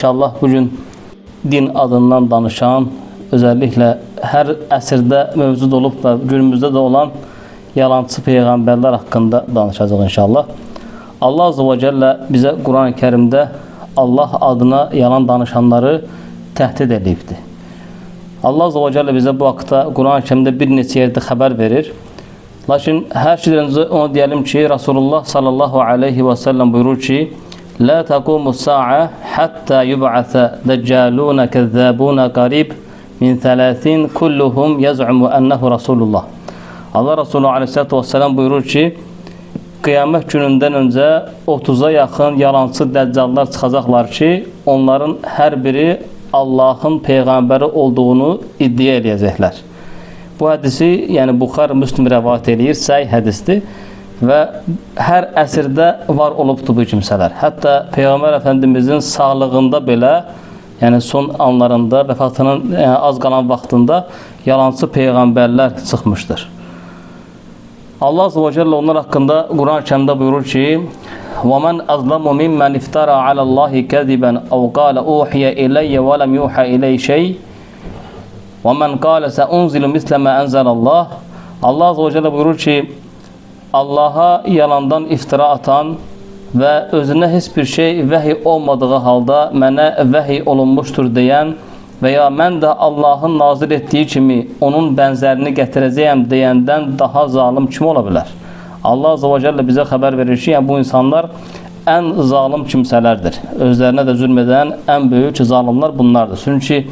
İnşallah bugün din adından danışan, özellikle hər əsrdə mövcud olub və günümüzdə də olan yalancı peyğəmbərlər haqqında danışacaq inşallah. Allah Azze və Cəllə bizə Quran-ı Kərimdə Allah adına yalan danışanları təhdid edibdir. Allah Azze və Cəllə bizə bu haqda Quran-ı Kərimdə bir neçə yerdə xəbər verir. Lakin hər şeydən öncə onu deyəlim ki, Rasulullah sallallahu aleyhi və səlləm buyurur ki, La taqumu sa'a hatta yub'asa deccalun kezzabun qarib min 30 kulluhum yaz'umu ennehu Rasulullah. Allah Resulü aleyhissalatu vesselam buyurur ki, qiyamət günündən öncə 30-a yaxın yalancı dəccallar çıxacaqlar ki, onların hər biri Allahın peyğəmbəri olduğunu iddia eləyəcəklər. Bu hədisi, yəni Buxar, Müslim rəvayət eləyir, səhih hədisdir və hər əsrdə var olubdur bu kimsələr. Hətta Peyğəmbər Əfəndimizin sağlığında belə, yəni son anlarında, vəfatının yəni az qalan vaxtında yalancı peyğəmbərlər çıxmışdır. Allah Azze və Celle onlar haqqında Quran-ı Kərimdə buyurur ki: "Və men azlamu mimmen iftara ala Allahi keziben aw qala uhiya ilayya və lem yuha ilay şey və men qala seunzilu misle ma enzelallah." Allah Azze və Celle buyurur ki, Allaha yalandan iftira atan və özünə heç bir şey vəhiy olmadığı halda mənə vəhiy olunmuşdur deyən və ya mən də Allahın nazil etdiyi kimi onun bənzərini gətirəcəyəm deyəndən daha zalım kim ola bilər? Allah Azze və Celle bizə xəbər verir ki, yəni bu insanlar ən zalım kimsələrdir. Özlərinə də zülm edən ən böyük zalimlar bunlardır. Çünki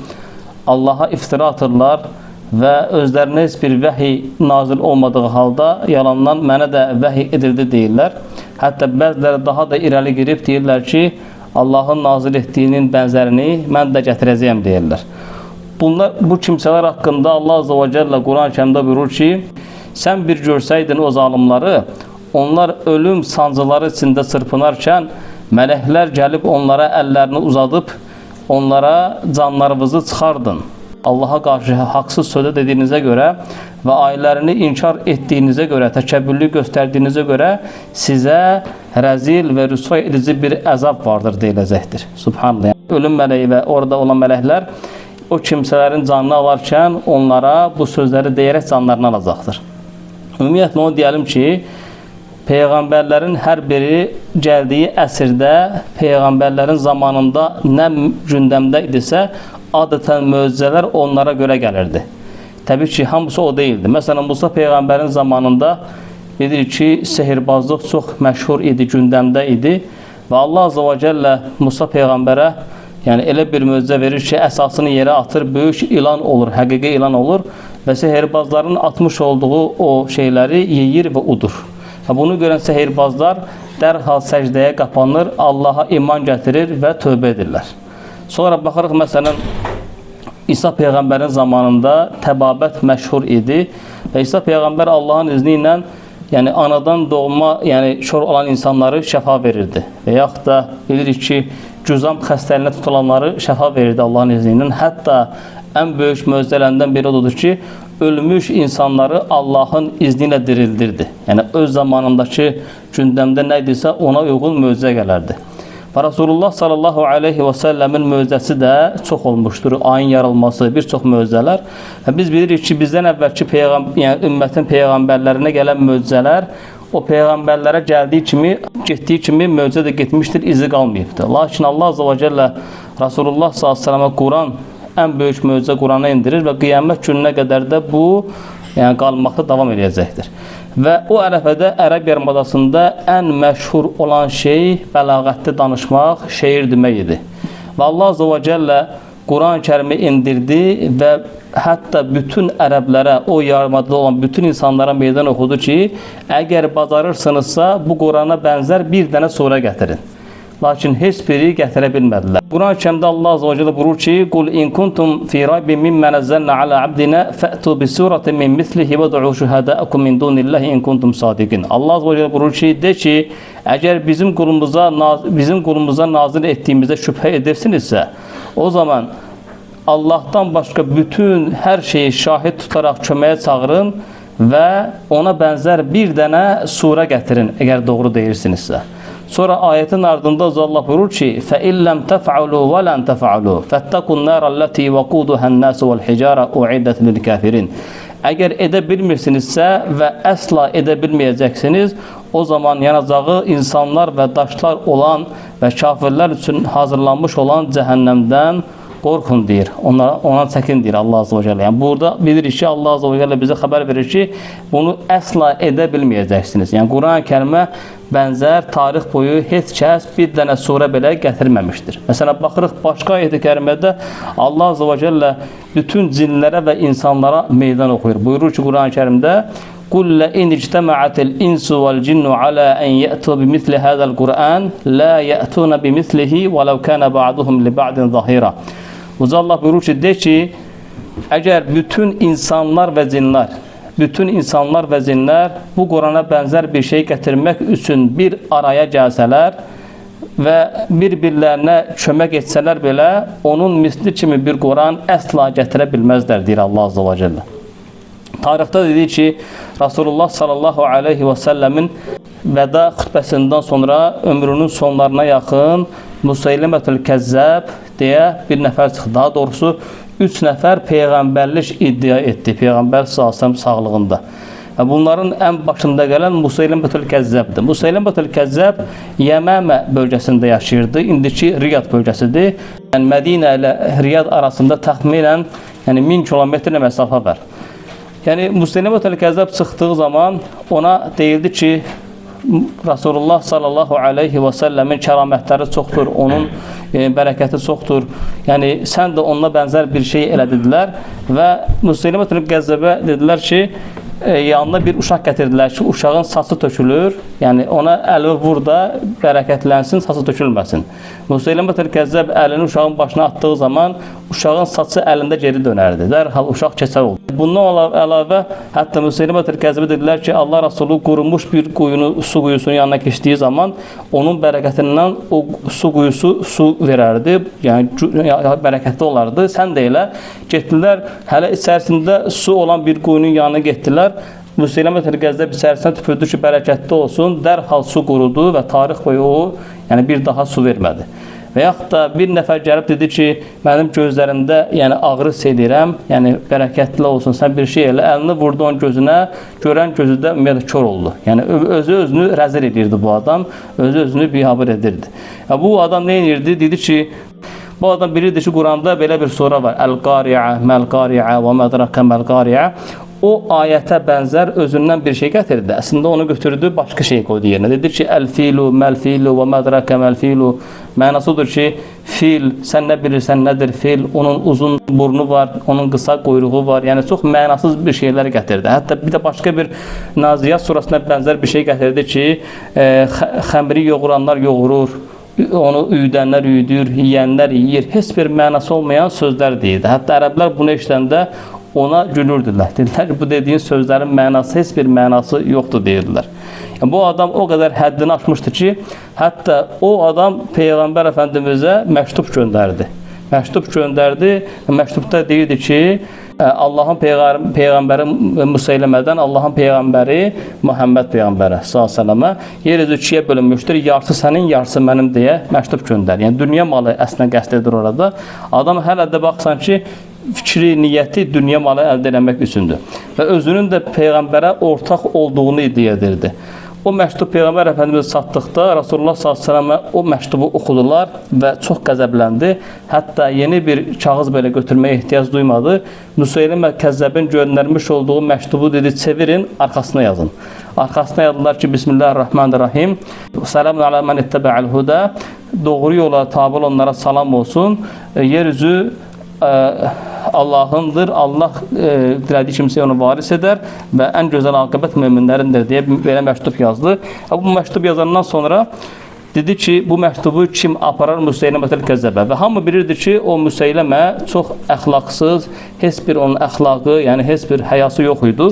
Allaha iftira atırlar və özlərinə heç bir vəhiy nazil olmadığı halda yalandan mənə də vəhiy edildi deyirlər. Hətta bəziləri daha da irəli girib deyirlər ki, Allahın nazil etdiyinin bənzərini mən də gətirəcəyəm deyirlər. Bunlar, bu kimsələr haqqında Allah Azze və Celle Quran-ı Kərimdə buyurur ki, sən bir görsəydin o zalimları, onlar ölüm sancıları içində çırpınarkən mələklər gəlib onlara əllərini uzadıb onlara canlarınızı çıxardın. Allaha qarşı haqsız sözə dediyinizə görə və ayələrini inkar etdiyinizə görə, təkəbbürlük göstərdiyinizə görə sizə rəzil və rüsvay edici bir əzab vardır deyiləcəkdir. Subhanallah. Ölüm mələyi və orada olan mələklər o kimsələrin canını alarkən onlara bu sözləri deyərək canlarını alacaqdır. Ümumiyyətlə onu deyəlim ki, peyğəmbərlərin hər biri gəldiyi əsrdə peyğəmbərlərin zamanında nə gündəmdə idisə, adətən möcüzələr onlara görə gəlirdi. Təbii ki, hamısı o deyildi. Məsələn, Musa peyğəmbərin zamanında bilirik ki, sehirbazlıq çox məşhur idi, gündəmdə idi və Allah Azze və Cəllə Musa peyğəmbərə yəni elə bir möcüzə verir ki, əsasını yerə atır, böyük ilan olur, həqiqi ilan olur və sehirbazların atmış olduğu o şeyləri yeyir və udur. Və bunu görən sehirbazlar dərhal səcdəyə qapanır, Allaha iman gətirir və tövbə edirlər. Sonra baxırıq məsələn İsa peyğəmbərin zamanında təbabət məşhur idi və İsa peyğəmbər Allahın izni ilə yəni anadan doğma, yəni kör olan insanları şəfa verirdi. Və yaxud da bilirik ki, cüzam xəstəliyinə tutulanları şəfa verirdi Allahın izni ilə. Hətta ən böyük möcüzələrindən biri odur ki, ölmüş insanları Allahın izni ilə dirildirdi. Yəni öz zamanındakı gündəmdə nə idisə ona uyğun möcüzə gələrdi. Və Rasulullah sallallahu aleyhi və səlləmin möcüzəsi də çox olmuşdur. Ayın yarılması, bir çox möcüzələr. Və biz bilirik ki, bizdən əvvəlki yəni ümmətin peyğəmbərlərinə gələn möcüzələr o peyğəmbərlərə gəldiyi kimi, getdiyi kimi möcüzə də getmişdir, izi qalmayıbdır. Lakin Allah Azze və Cəllə Rasulullah sallallahu aleyhi və səlləmə Quran ən böyük möcüzə Qurana indirir və qiyamət gününə qədər də bu yəni qalmaqda davam edəcəkdir. Və o ərəfədə Ərəb yarımadasında ən məşhur olan şey bəlağətli danışmaq, şeir demək idi. Və Allah Azze və Cəllə Quran-ı Kərimi indirdi və hətta bütün ərəblərə, o yarımadada olan bütün insanlara meydan oxudu ki, əgər bacarırsınızsa bu Qurana bənzər bir dənə surə gətirin. Lakin heç biri gətirə bilmədilər. Quran-ı Kərimdə Allah Azze və Celle buyurur ki: "Qul in kuntum fi raybin mimma nazzalna ala abdina fa'tu bi suratin min mislihi ved'u şuhada'akum min dunillahi in kuntum sadiqin." Allah Azze və Celle buyurur ki, de ki, əgər bizim qulumuza nazil etdiyimizdə şübhə edirsinizsə, o zaman Allahdan başqa bütün hər şeyi şahid tutaraq köməyə çağırın və ona bənzər bir dənə surə gətirin, əgər doğru deyirsinizsə. Sonra ayətin ardında Allah buyurur ki: "Fe in lem tef'alu ve len tef'alu fettaqun nar allati vaquduha an-nas vel hijara uiddat lil kafirin." Əgər edə bilmirsinizsə və əsla edə bilməyəcəksiniz, o zaman yanacağı insanlar və daşlar olan və kafirlər üçün hazırlanmış olan cəhənnəmdən qorxun deyir. Ona çəkin deyir Allah Azze və Cəllə. Yəni burada bilirik ki, Allah Azze və Cəllə bizə xəbər verir ki, bunu əsla edə bilməyəcəksiniz. Yəni Quran-ı Kərimə bənzər tarix boyu heç kəs bir dənə surə belə gətirməmişdir. Məsələn, baxırıq başqa ayət-i kərimədə Allah Azze və Cəllə bütün cinlərə və insanlara meydan oxuyur. Buyurur ki, Quran-ı Kərimdə: "Qul la in ictama'atil insu vel cinnu ala en ya'tu bimithli hada'l Qur'an la ya'tuna bimithlihi walau kana ba'duhum li ba'din zahira." Uca Allah buyurur ki, de ki, əgər bütün insanlar və cinlər, bütün insanlar və cinlər bu Qurana bənzər bir şey gətirmək üçün bir araya gəlsələr və bir-birlərinə kömək etsələr belə, onun misli kimi bir Quran əsla gətirə bilməzlər, deyir Allah Azze və Cəllə. Tarixdə dedi ki, Rasulullah sallallahu aleyhi və səlləmin vəda xütbəsindən sonra ömrünün sonlarına yaxın Museylimətül Kəzzəb deyə bir nəfər çıxdı. Daha doğrusu, 3 nəfər peyğəmbərlik iddia etdi Peyğəmbər sallallahu əleyhi və səlləm sağlığında. Və bunların ən başında gələn Museylimətül Kəzzəbdir. Museylimətül Kəzzəb Yəməmə bölgəsində yaşayırdı. İndiki Riyad bölgəsidir. Yəni Mədinə ilə Riyad arasında təxminən 1000 kilometr məsafə var. Yəni Museylimətül Kəzzəb çıxdığı zaman ona deyildi ki, Rasulullah sallallahu aleyhi və səlləmin kəramətləri çoxdur, onun bərəkəti çoxdur. Yəni sən də onunla bənzər bir şey elə dedilər və Museylimətül Kəzzəbə dedilər ki, yanına bir uşaq gətirdilər ki, uşağın saçı tökülür. Yəni ona əli vur da bərəkətlənsin, saçı tökülməsin. Museylimətül Kəzzəb əlini uşağın başına atdığı zaman uşağın saçı əlində geri dönərdi. Dərhal uşaq keçər oldu. Bundan əlavə hətta Museylimətül Kəzzəbə dedilər ki, Allah Rasulü qurumuş bir quyunu, su quyusunun yanına keçdiyi zaman onun bərəkətindən o su quyusu su verərdi. Yəni bərəkətli olardı. Sən də elə. Getdilər, hələ içərisində su olan bir quyunun yanına getdilər. Museylimətül Kəzzəb içərisinə tüpürdü ki, bərəkətli olsun. Dərhal su qurudu və tarix boyu o, yəni bir daha su vermədi. Və yaxud da bir nəfər gəlib dedi ki, mənim gözlərimdə yəni ağrı hiss edirəm, yəni bərəkətli olsun, sən bir şey elə. Əlini vurdu onun gözünə, görən gözü də ümumiyyətlə kör oldu. Yəni özü özünü rəzil edirdi bu adam, özü özünü biabır edirdi. Ya, bu adam nə edirdi? Dedi ki, bu adam bilirdi ki, Quranda belə bir sura var. Əl-Qari'a, məl-Qari'a və mədraka məl-Qari'a. O ayətə bənzər özündən bir şey gətirdi. Əslində onu götürdü, başqa şey qoydu yerinə. Dedi ki, əl-filu, məl-filu və mədraka məl-filu. Mənasıdır ki, fil, sən nə bilirsən nədir fil, onun uzun burnu var, onun qısa quyruğu var. Yəni çox mənasız bir şeylər gətirdi. Hətta bir də başqa bir Naziyat surasına bənzər bir şey gətirdi ki, xəmri yoğuranlar yoğurur, onu üyüdənlər üyüdür, yeyənlər yeyir. Heç bir mənası olmayan sözlər deyirdi. Hətta ərəblər bunu eşidəndə ona gülürdülər. Dedilər ki, bu dediyin sözlərin mənası, heç bir mənası yoxdur deyirdilər. Yəni, bu adam o qədər həddini aşmışdı ki, hətta o adam Peyğəmbər Əfəndimizə məktub göndərdi. Məktub göndərdi. Məktubda deyirdi ki, Allahın peyğəmbəri Museyləmədən Allahın peyğəmbəri Muhammed peyğəmbərə sallallahu əleyhi və səlləmə yer üzü ikiyə bölünmüşdür. Yarısı sənin, yarısı mənim deyə məktub göndər. Yəni dünya malı əslində qəsd edir orada. Adam hələ də baxsan ki, fikri, niyyəti dünya malı əldə eləmək üçündür. Və özünün də peyğəmbərə ortaq olduğunu iddia edirdi. O məktub Peyğəmbər Əfəndimizə çatdıqda Rasulullah sallallahu əleyhi və səlləmə o məktubu oxudular və çox qəzəbləndi. Hətta yeni bir kağız belə götürməyə ehtiyac duymadı. Museylimə Kəzzəbin göndərmiş olduğu məktubu dedi, çevirin, arxasına yazın. Arxasına yazdılar ki, Bismillahirrahmanirrahim. Selamun alə mən ittəbə'l huda. Doğru yola tabi olanlara salam olsun. Yer üzü Allah'ındır. Allah dilədiyi kimsəyə onu varis edər və ən gözəl aqibət möminlərindir deyə belə məktub yazdı. Bu məktub yazandan sonra dedi ki, bu məktubu kim aparar Museylimətül Kəzzəbə? Və hamı bilirdi ki, o Museyləmə çox əxlaqsız, heç bir onun əxlaqı, yəni heç bir həyası yox idi.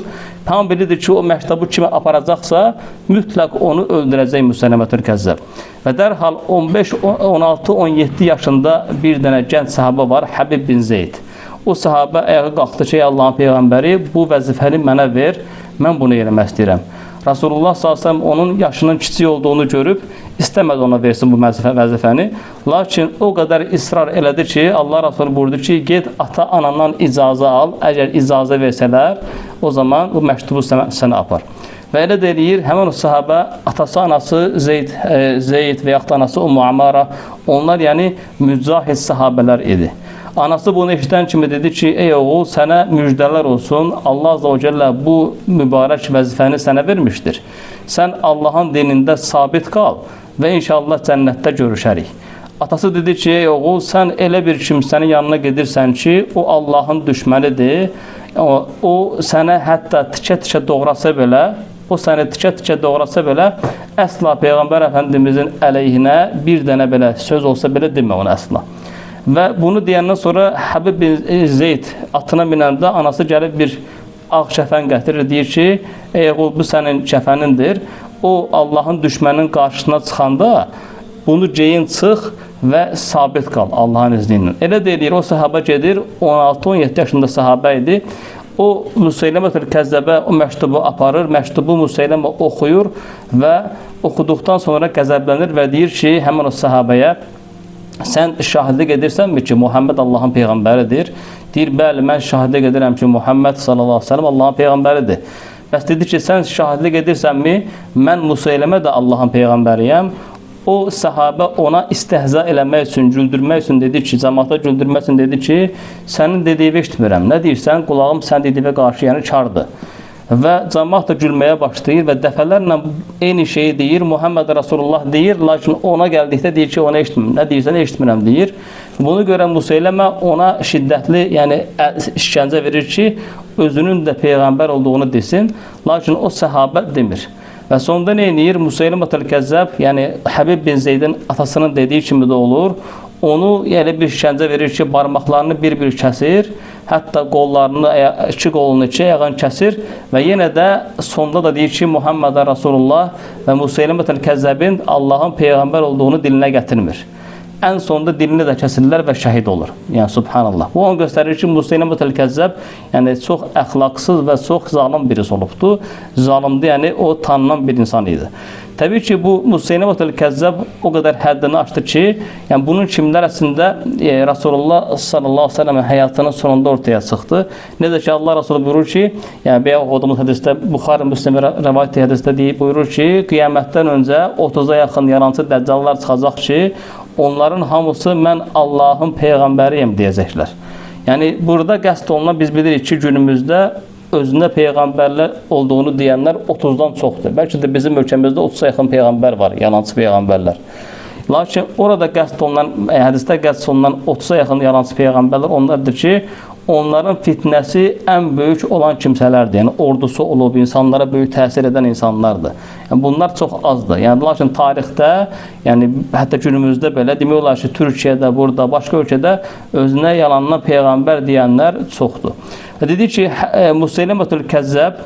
Hamı bilirdi ki, o məktubu kimə aparacaqsa, mütləq onu öldürəcək Museylimətül Kəzzəb. Və dərhal 15, 16, 17 yaşında bir dənə gənc sahabə var, Həbib bin Zeyd. O sahabə ayağa qalxdı ki, Allahın peyğəmbəri, bu vəzifəni mənə ver, mən bunu eləmək istəyirəm. Rasulullah sallallahu əleyhi və səlləm onun yaşının kiçik olduğunu görüb istəmədi ona versin bu vəzifəni. Lakin o qədər israr elədi ki, Allah Rasulü buyurdu ki, get ata-anandan icazə al. Əgər icazə versələr, o zaman bu məktubu sənə apar. Və elə də eləyir, həmin o sahabə atası, anası Zeyd və yaxud da anası Ummu Amara, onlar yəni mücahid sahabələr idi. Anası bunu eşidən kimi dedi ki, ey oğul, sənə müjdələr olsun. Allah Azza və Cəllə bu mübarək vəzifəni sənə vermişdir. Sən Allahın dinində sabit qal və inşallah cənnətdə görüşərik. Atası dedi ki, ey oğul, sən elə bir kimsənin yanına gedirsən ki, o Allahın düşmənidir. O sənə hətta tikə-tikə doğrasa belə, o səni tikə-tikə doğrasa belə, əsla Peyğəmbər Əfəndimizin əleyhinə bir dənə belə söz olsa belə demə ona əsla. Və bunu deyəndən sonra Həbib bin Zeyd atına minəndə anası gəlib bir ağ kəfən gətirir, deyir ki, ey oğul, bu sənin kəfənindir. O Allahın düşməninin qarşısına çıxanda bunu geyin, çıx və sabit qal Allahın izni ilə. Elə də eləyir, o sahabə gedir, 16-17 yaşında sahabə idi. O Müseyləmətül Kəzzəbə o məktubu aparır, məktubu Müseyləmə oxuyur və oxuduqdan sonra qəzəblənir və deyir ki, həmin o sahabəyə, sən şahidlik edirsənmi ki, Muhammed Allahın peyğəmbəridir? Deyir, bəli, mən şahidlik edirəm ki, Muhammed sallallahu əleyhi və səlləm Allahın peyğəmbəridir. Bəs dedi ki, sən şahidlik edirsənmi, mən Müseyləmə də Allahın peyğəmbəriyəm. O səhabə ona istehza eləmək üçün, güldürmək üçün dedi ki, cəmaata güldürmək üçün dedi ki, sənin dediyini eşitmirəm. Nə deyirsən, qulağım sən dediyinə qarşı, yəni kardır. Və cəmaat da gülməyə başlayır və dəfələrlə eyni şeyi deyir, Muhammed Rasulullah deyir, lakin ona gəldikdə deyir ki, ona eşitmirəm, nə deyirsən eşitmirəm deyir. Bunu görən Müseyləmə ona şiddətli, yəni işgəncə verir ki, özünün də peyğəmbər olduğunu desin, lakin o səhabə demir. Və sonda nə edir? Müseyləmətül Kəzzəb, yəni Həbib bin Zeydin atasının dediyi kimi də olur. Onu elə bir işgəncə verir ki, barmaqlarını bir-bir kəsir, hətta qollarını, iki qolunu, iki ayağını kəsir və yenə də sonda da deyir ki, Muhammed Rasulullah və Müseyləmətül Kəzzəbin Allahın peyğəmbər olduğunu dilinə gətirmir. Ən sonda dilini də kəsirlər və şəhid olur. Yəni subhanallah. Bu onu göstərir ki, Müseyləmətül Kəzzəb yəni çox əxlaqsız və çox zalım birisi olubdu. Zalimdi, yəni o tanınan bir insan idi. Təbii ki, bu Müseyləmətül Kəzzəb o qədər həddini aşdı ki, yəni bunun kimlər əslində Rasulullah sallallahu əleyhi və səlləm həyatının sonunda ortaya çıxdı. Necə ki Allah Rasulü buyurur ki, yəni bayaq oxuduğumuz hədisdə Buxari Müslim rəvayət hədisdə deyib buyurur ki, qiyamətdən öncə 30-a yaxın yalançı dəccallar çıxacaq ki, onların hamısı mən Allahın peyğəmbəriyəm deyəcəklər. Yəni burada qəsd olunan biz bilirik ki, günümüzdə özünə peyğəmbərlər olduğunu deyənlər 30-dan çoxdur. Bəlkə də bizim ölkəmizdə 30-a yaxın peyğəmbər var, yalançı peyğəmbərlər. Lakin orada qəsd olunan, hədisdə qəsd olunan 30-a yaxın yalançı peyğəmbərlər onlardır ki, onların fitnəsi ən böyük olan kimsələrdir. Yəni ordusu olub, insanlara böyük təsir edən insanlardır. Yəni bunlar çox azdır. Yəni lakin tarixdə, yəni hətta günümüzdə belə demək olar ki, Türkiyədə, burada, başqa ölkədə özünə yalandan peyğəmbər deyənlər çoxdur. Və dedi ki, Müseyləmətül Kəzzəb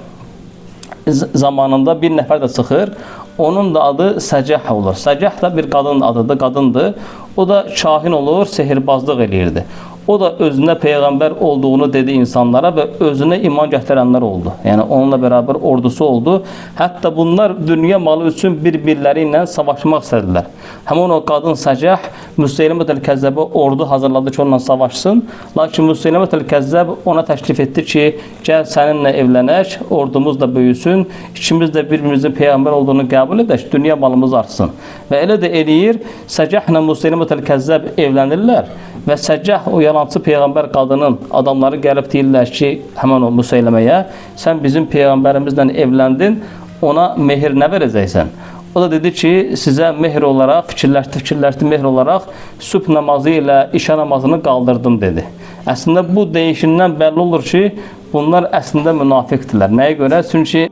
zamanında bir nəfər də çıxır. Onun da adı Səcəh olur. Səcəh də bir qadının adıdır, qadındır. O da kahin olur, sehirbazlıq eləyirdi. O da özünə peyğəmbər olduğunu dedi insanlara və özünə iman gətirənlər oldu. Yəni onunla bərabər ordusu oldu. Hətta bunlar dünya malı üçün bir-birləri ilə savaşmaq istədilər. Həmin o qadın Səcəh Müseyləmətül Kəzzəbə ordu hazırladı ki, onunla savaşsın. Lakin Müseyləmətül Kəzzəb ona təklif etdi ki, gəl səninlə evlənək, ordumuz da böyüsün, ikimiz də bir-birimizin peyğəmbər olduğunu qəbul edək, dünya malımız artsın. Və elə də eləyir, Səcəhlə Müseyləmətül Kəzzəb evlənirlər və Səcəh o yalançı peyğəmbər qadının adamları gəlib deyirlər ki, həmin o Müseyləməyə, sən bizim peyğəmbərimizlə evləndin, ona mehr nə verəcəksən? O da dedi ki, sizə mehr olaraq, fikirləşdi, mehr olaraq sübh namazı ilə işə namazını qaldırdım dedi. Əslində bu deyişindən bəlli olur ki, bunlar əslində münafiqdirlər. Nəyə görə? Çünki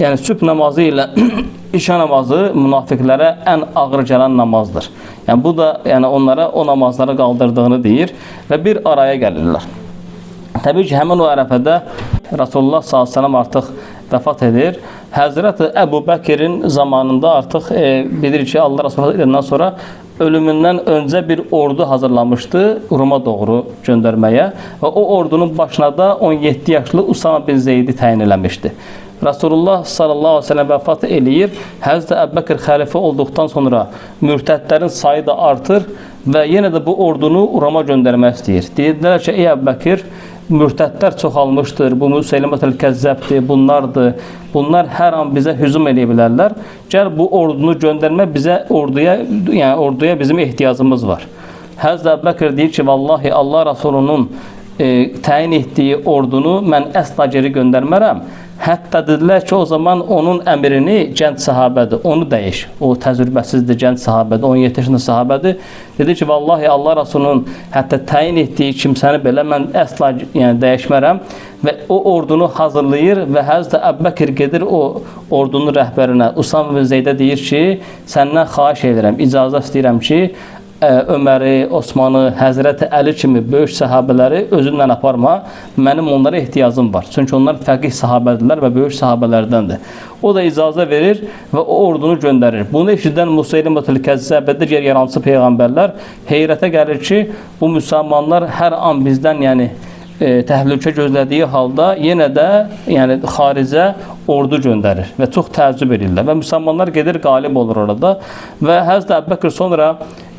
yəni sübh namazı ilə işə namazı münafiqlərə ən ağır gələn namazdır. Yəni bu da yəni onlara o namazları qaldırdığını deyir və bir araya gəlirlər. Təbii ki, həmin o ərəfədə Rasulullah sallallahu əleyhi və səlləm artıq vəfat edir. Həzrəti Əbu Bəkirin zamanında artıq bilirik ki, Allah Rasulü vəfat edəndən sonra ölümündən öncə bir ordu hazırlamışdı Ruma doğru göndərməyə və o ordunun başına da 17 yaşlı Usama bin Zeydi təyin eləmişdi. Rasulullah sallallahu əleyhi və səlləm vəfat eləyir. Həzrəti Əbubəkir xəlifə olduqdan sonra mürtədlərin sayı da artır və yenə də bu ordunu Roma göndərmək istəyir. Deyirdilər ki, ey Əbubəkir, mürtədlər çoxalmışdır, bu Müseylimətül Kəzzəbdir, bunlardır. Bunlar hər an bizə hücum eləyə bilərlər. Gəl bu ordunu göndərmə, bizə orduya, yəni orduya bizim ehtiyacımız var. Həzrəti Əbubəkir deyir ki, vallahi Allah Rasulunun təyin etdiyi ordunu mən əsla geri göndərmərəm. Hətta dedilər ki, o zaman onun əmrini gənc sahabədir, onu dəyiş. O təcrübəsizdir, gənc sahabədir, 17 yaşında sahabədir. Dedi ki, vallahi Allah Rasulunun hətta təyin etdiyi kimsəni belə mən əsla yəni dəyişmərəm və o ordunu hazırlayır və Həzrəti Əbubəkir gedir o ordunun rəhbərinə Usama bin Zeydə deyir ki, səndən xahiş edirəm, icazə istəyirəm ki, Öməri, Osmanı, Həzrəti Əli kimi böyük səhabələri özünlə aparma. Mənim onlara ehtiyacım var. Çünki onlar fəqih sahabədirlər və böyük sahabələrdəndir. O da icazə verir və o ordunu göndərir. Bunu eşidən Museylimətül Kəzzəb və digər yalançı peyğəmbərlər heyrətə gəlir ki, bu müsəlmanlar hər an bizdən yəni təhlükə gözlədiyi halda yenə də yəni xaricə ordu göndərir və çox təəccüb edirlər və müsəlmanlar gedir qalib olur orada və Həzrəti Əbubəkir sonra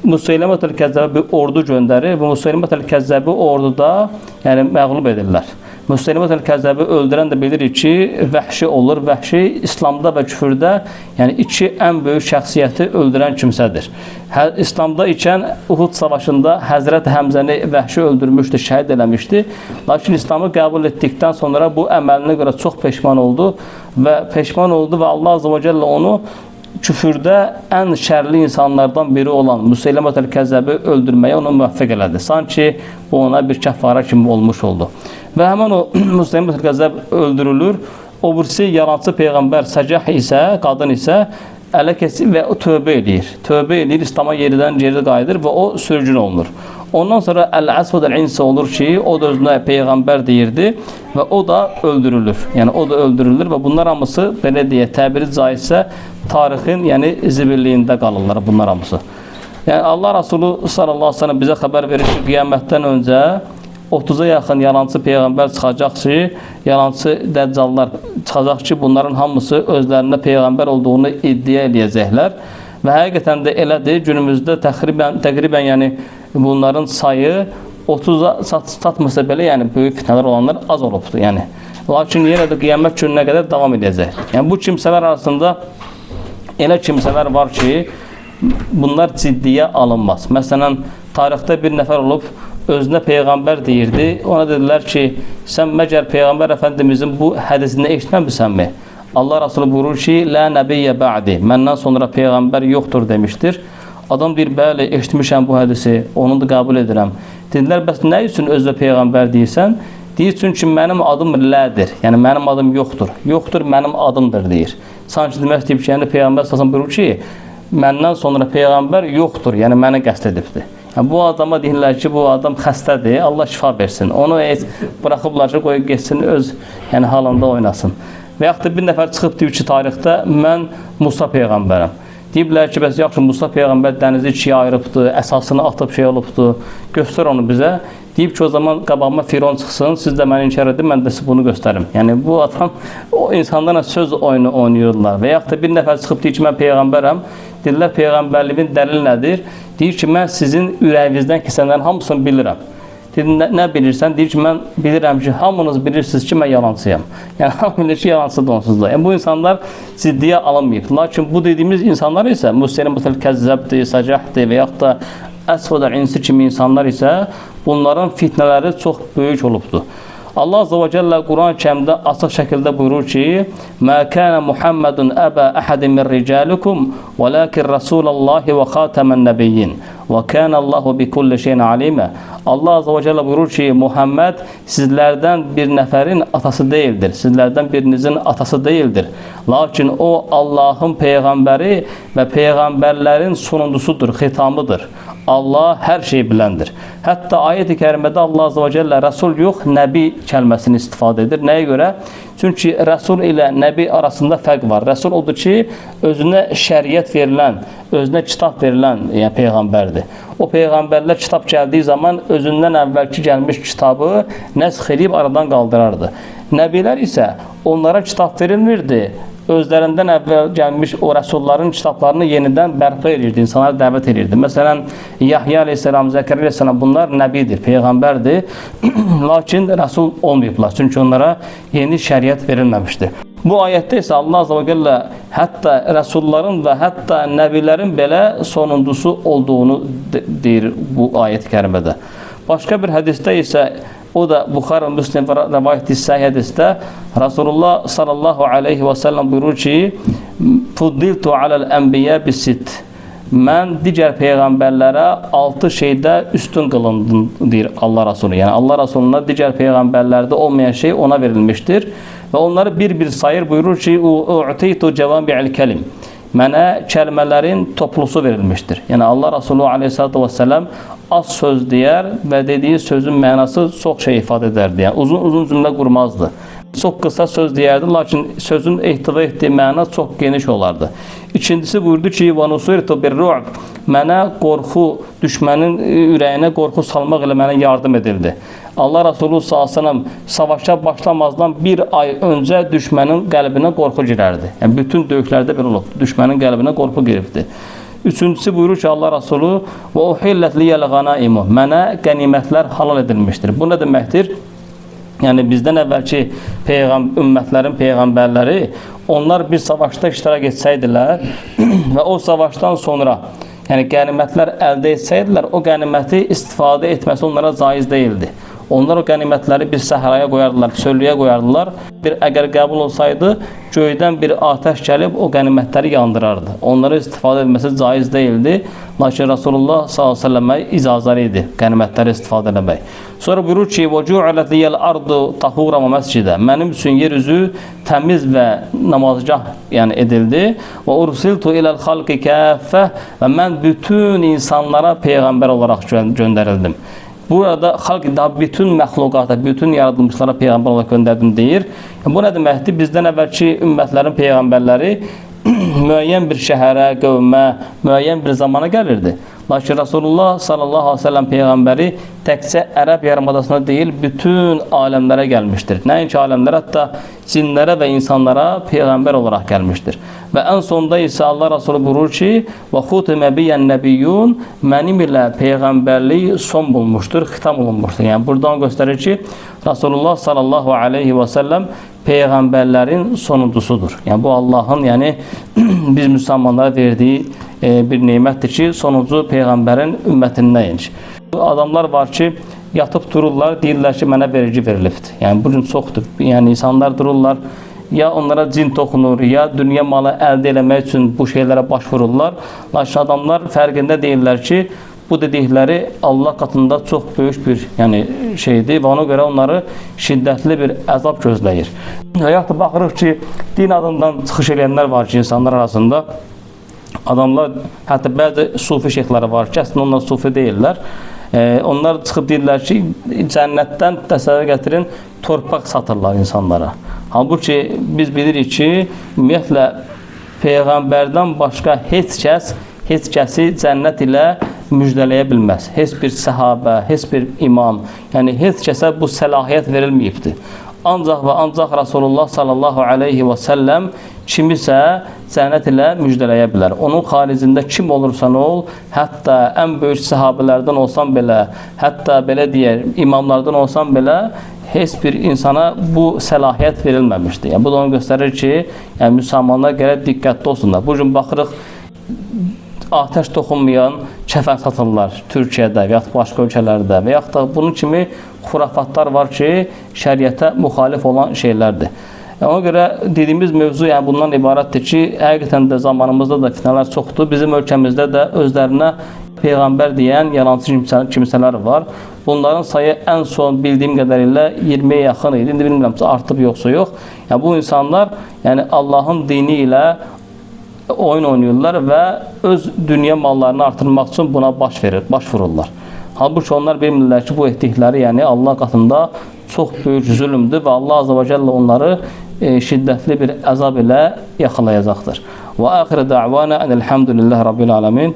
Müseylimətül Kəzzəbə bir ordu göndərir və Müseylimətül Kəzzəbi orduda yəni məğlub edirlər. Müseylimətül Kəzzəbi öldürən də bilirik ki, vəhşi olur. Vəhşi İslamda və küfürdə yəni iki ən böyük şəxsiyyəti öldürən kimsədir. İslamda ikən Uhud savaşında Həzrət Həmzəni vəhşi öldürmüşdü, şəhid eləmişdi. Lakin İslamı qəbul etdikdən sonra bu əməlinə görə çox peşman oldu və peşman oldu və Allah Azze və Cəllə onu küfürdə ən şərli insanlardan biri olan Müseylimətül Kəzzəbi öldürməyə onu müvəffəq elədi. Sanki bu ona bir kəffara kimi olmuş oldu. Və həmin o Müseylimətül Kəzzəb öldürülür. O birisi yalancı peyğəmbər Səcah isə, qadın isə ələ keçir və o tövbə eləyir. Tövbə eləyir, İslama yeridən geri qayıdır və o sürgün olunur. Ondan sonra Əl-Əsvəd Əl-İnsi olur ki, o da özünə peyğəmbər deyirdi və o da öldürülür. Yəni o da öldürülür və bunlar hamısı belə deyə təbiri caizsə tarixin yəni zibilliyində qalırlar bunlar hamısı. Yəni Allah Resulü sallallahu əleyhi və səlləm bizə xəbər verir ki, qiyamətdən öncə 30-a yaxın yalancı peyğəmbər çıxacaq ki, yalancı dəccallar çıxacaq ki, bunların hamısı özlərində peyğəmbər olduğunu iddia eləyəcəklər. Və həqiqətən də elədir. Günümüzdə təqribən yəni bunların sayı 30-a çatmasa belə, yəni böyük fitnələr olanlar az olubdur. Yəni lakin yenə də qiyamət gününə qədər davam edəcək. Yəni bu kimsələr arasında elə kimsələr var ki, bunlar ciddiyə alınmaz. Məsələn, tarixdə bir nəfər olub, özünə peyğəmbər deyirdi. Ona dedilər ki, sən məgər Peyğəmbər Əfəndimizin bu hədisini eşitməmisənmi? Allah Resulü buyurur ki, Lə nəbiyyə bə'di, məndən sonra peyğəmbər yoxdur demişdir. Adam deyir, bəli, eşitmişəm bu hədisi, onu da qəbul edirəm. Dedilər, bəs nə üçün özünə peyğəmbər deyirsən? Deyir, çünki mənim adım lədir, yəni mənim adım yoxdur. Yoxdur, mənim adımdır, deyir. Sanki demək istəyib ki, yəni Peyğəmbər sallallahu buyurur ki, məndən sonra peyğəmbər yoxdur, yəni məni qəsd edibdir. Yəni, bu adama deyirlər ki, bu adam xəstədir, Allah şifa versin. Onu heç buraxıblar ki, qoyub getsin, öz yəni, halında oynasın. Və yaxud da bir nəfər çıxıb deyir ki, tarixdə mən Musa peyğəmbərəm. Deyiblər ki, bəs yaxşı Musa peyğəmbər dənizi ikiyə ayırıbdır, əsasını atıb şey olubdur, göstər onu bizə. Deyib ki, o zaman qabağıma Firon çıxsın, siz də məni inkar edin, mən də sizə bunu göstərim. Yəni bu adam o insanlarla söz oyunu oynayırlar. Və yaxud da bir nəfər çıxıb deyir ki, mən peyğəmbərəm. Deyirlər, peyğəmbərliyin dəlil nədir? Deyir ki, mən sizin ürəyinizdən keçənlərin hamısını bilirəm. Dedim, nə bilirsən? Deyir ki, mən bilirəm ki, hamınız bilirsiniz ki, mən yalancıyam. Yəni, hamı bilir ki, yalancıdır onsuz da. Yəni, bu insanlar ciddiyə alınmayıb. Lakin bu dediyimiz insanlar isə Müseylimətül Kəzzəbdir, Səcəhdir və yaxud da Əsvəd əl-İnsi kimi insanlar isə bunların fitnələri çox böyük olubdur. Allah Azze və Cəllə Quran-ı Kərimdə açıq şəkildə buyurur ki: "Mə kana Muhammedun əba ahadin min ricalikum, velakin Rasulullahi və xatamen nebiyyin və kana Allahu bi kulli şeyin alima." Allah Azze və Cəllə buyurur ki, Muhammed sizlərdən bir nəfərin atası deyildir. Sizlərdən birinizin atası deyildir. Lakin o Allahın peyğəmbəri və peyğəmbərlərin sonuncusudur, xitamıdır. Allah hər şeyi biləndir. Hətta ayət-i kərimədə Allah Azze və Cəllə Rəsul yox, Nəbi kəlməsini istifadə edir. Nəyə görə? Çünki Rəsul ilə Nəbi arasında fərq var. Rəsul odur ki, özünə şəriət verilən, özünə kitab verilən, yəni peyğəmbərdir. O peyğəmbərlər kitab gəldiyi zaman özündən əvvəlki gəlmiş kitabı nəsx edib aradan qaldırardı. Nəbilər isə onlara kitab verilmirdi. Özlərindən əvvəl gəlmiş o rəsulların kitablarını yenidən bərpa edirdi, insanları dəvət edirdi. Məsələn, Yahya aleyhissalam, Zəkəriyyə aleyhissalam bunlar nəbidir, peyğəmbərdir. Lakin rəsul olmayıblar. Çünki onlara yeni şəriət verilməmişdi. Bu ayətdə isə Allah Azze və Cəllə hətta rəsulların və hətta nəbilərin belə sonuncusu olduğunu deyir bu ayət-i kərimədə. Başqa bir hədisdə isə o da Buxar və Müslim rəvayət səhih hədisdə Rasulullah sallallahu aleyhi və səlləm buyurur ki: "Fuddiltu aləl ənbiya bisit." Mən digər peyğəmbərlərə 6 şeydə üstün qılındım deyir Allah Rasulü. Yəni Allah Rasuluna digər peyğəmbərlərdə olmayan şey ona verilmişdir və onları bir-bir sayır, buyurur ki: "U'titu cevami'l kelim." Mənə kəlmələrin toplusu verilmişdir. Yəni Allah Rasulü aleyhissalatu vesselam az söz deyər və dediyi sözün mənası çox şey ifadə edərdi. Yəni uzun-uzun cümlə qurmazdı. Çox qısa söz deyərdi, lakin sözün ehtiva etdiyi məna çox geniş olardı. İkincisi buyurdu ki: "Və nusirtu bir-ru'b." Mənə qorxu, düşmənin ürəyinə qorxu salmaq ilə mənə yardım edildi. Allah Resulü sallallahu əleyhi və səlləm savaşa başlamazdan bir ay öncə düşmənin qəlbinə qorxu girərdi. Yəni bütün döyüşlərdə belə olub. Düşmənin qəlbinə qorxu giribdi. Üçüncüsü buyurur ki Allah Resulü: "Və uhillet liyel ganaimu." Mənə qənimətlər halal edilmişdir. Bu nə deməkdir? Yəni bizdən əvvəlki ümmətlərin peyğəmbərləri, onlar bir savaşda iştirak etsəydilər və o savaşdan sonra yəni qənimətlər əldə etsəydilər, o qəniməti istifadə etməsi onlara caiz deyildi. Onlar o qənimətləri bir səhraya qoyardılar, çöllüyə qoyardılar. Bir əgər qəbul olsaydı, göydən bir atəş gəlib o qənimətləri yandırardı. Onlara istifadə etməsi caiz deyildi. Lakin Rasulullah sallallahu əleyhi və səlləmə icazəli idi qənimətləri istifadə etmək. Sonra buyurur ki: "Və ju'ilat liyal ardu tahura və məscidə." Mənim üçün yer üzü təmiz və namazgah yəni edildi. Və ursiltu ilal xalqi kaffə, və mən bütün insanlara peyğəmbər olaraq göndərildim. Burada xalq daha bütün məxluqata, bütün yaradılmışlara peyğəmbər olaraq göndərdim deyir. Yəni, bu nə deməkdir? Bizdən əvvəlki ümmətlərin peyğəmbərləri müəyyən bir şəhərə, qövmə, müəyyən bir zamana gəlirdi. Lakin Rasulullah sallallahu aleyhi ve sellem peyğəmbəri təkcə Ərəb yarımadasına deyil, bütün aləmlərə gəlmişdir. Nəinki aləmlərə, hətta cinlərə və insanlara peyğəmbər olaraq gəlmişdir. Və ən sonda isə Allah Resulü buyurur ki: "Və xutimə biyən nəbiyyun." Mənim ilə peyğəmbərlik son bulmuşdur, xitam olunmuşdur. Yəni buradan göstərir ki, Rasulullah sallallahu aleyhi və səlləm peyğəmbərlərin sonuncusudur. Yəni bu Allahın, yəni biz müsəlmanlara verdiyi bir nemətdir ki, sonuncu peyğəmbərin ümmətindəyik. Adamlar var ki, yatıb dururlar, deyirlər ki, mənə vergi verilibdir. Yəni bu gün çoxdur. Yəni insanlar dururlar, ya onlara cin toxunur, ya dünya malı əldə eləmək üçün bu şeylərə baş vururlar. Lakin adamlar fərqində deyirlər ki, bu dedikləri Allah qatında çox böyük bir yəni şeydir və ona görə onları şiddətli bir əzab gözləyir. Və yaxud da baxırıq ki, din adından çıxış edənlər var ki, insanlar arasında adamlar, hətta bəzi sufi şeyxləri var ki, əslində onlar sufi deyirlər. Onlar çıxıb deyirlər ki, cənnətdən təsəvvür gətirin, torpaq satırlar insanlara. Halbuki biz bilirik ki, ümumiyyətlə peyğəmbərdən başqa heç kəs heç kəsi cənnət ilə müjdələyə bilməz. Heç bir səhabə, heç bir imam, yəni heç kəsə bu səlahiyyət verilməyibdir. Ancaq və ancaq Rasulullah sallallahu aleyhi və səlləm kimisə cənnət ilə müjdələyə bilər. Onun xaricində kim olursan ol, hətta ən böyük səhabələrdən olsan belə, hətta belə deyək, imamlardan olsan belə, heç bir insana bu səlahiyyət verilməmişdir. Yəni, bu da onu göstərir ki, yəni, müsəlmanlar gərək diqqətli olsunlar. Bu gün baxırıq, atəş toxunmayan kəfən satırlar Türkiyədə və yaxud başqa ölkələrdə və yaxud da bunun kimi xurafatlar var ki, şəriətə müxalif olan şeylərdir. Yəni, ona görə dediyimiz mövzu yəni bundan ibarətdir ki, həqiqətən də zamanımızda da fitnələr çoxdur. Bizim ölkəmizdə də özlərinə peyğəmbər deyən yalancı kimsələr var. Bunların sayı ən son bildiyim qədərilə 20-yə yaxın idi. İndi bilmirəm artıb yoxsa yox. Yəni bu insanlar yəni Allahın dini ilə oyun oynayırlar və öz dünya mallarını artırmaq üçün buna baş vururlar. Halbuki onlar bilmirlər ki, bu etdikləri, yəni Allah qatında çox böyük zülmdür və Allah Azza və Cəllə onları şiddətli bir əzab ilə yaxalayacaqdır. Və axir da'vana enelhamdülillahi rabbil alamin.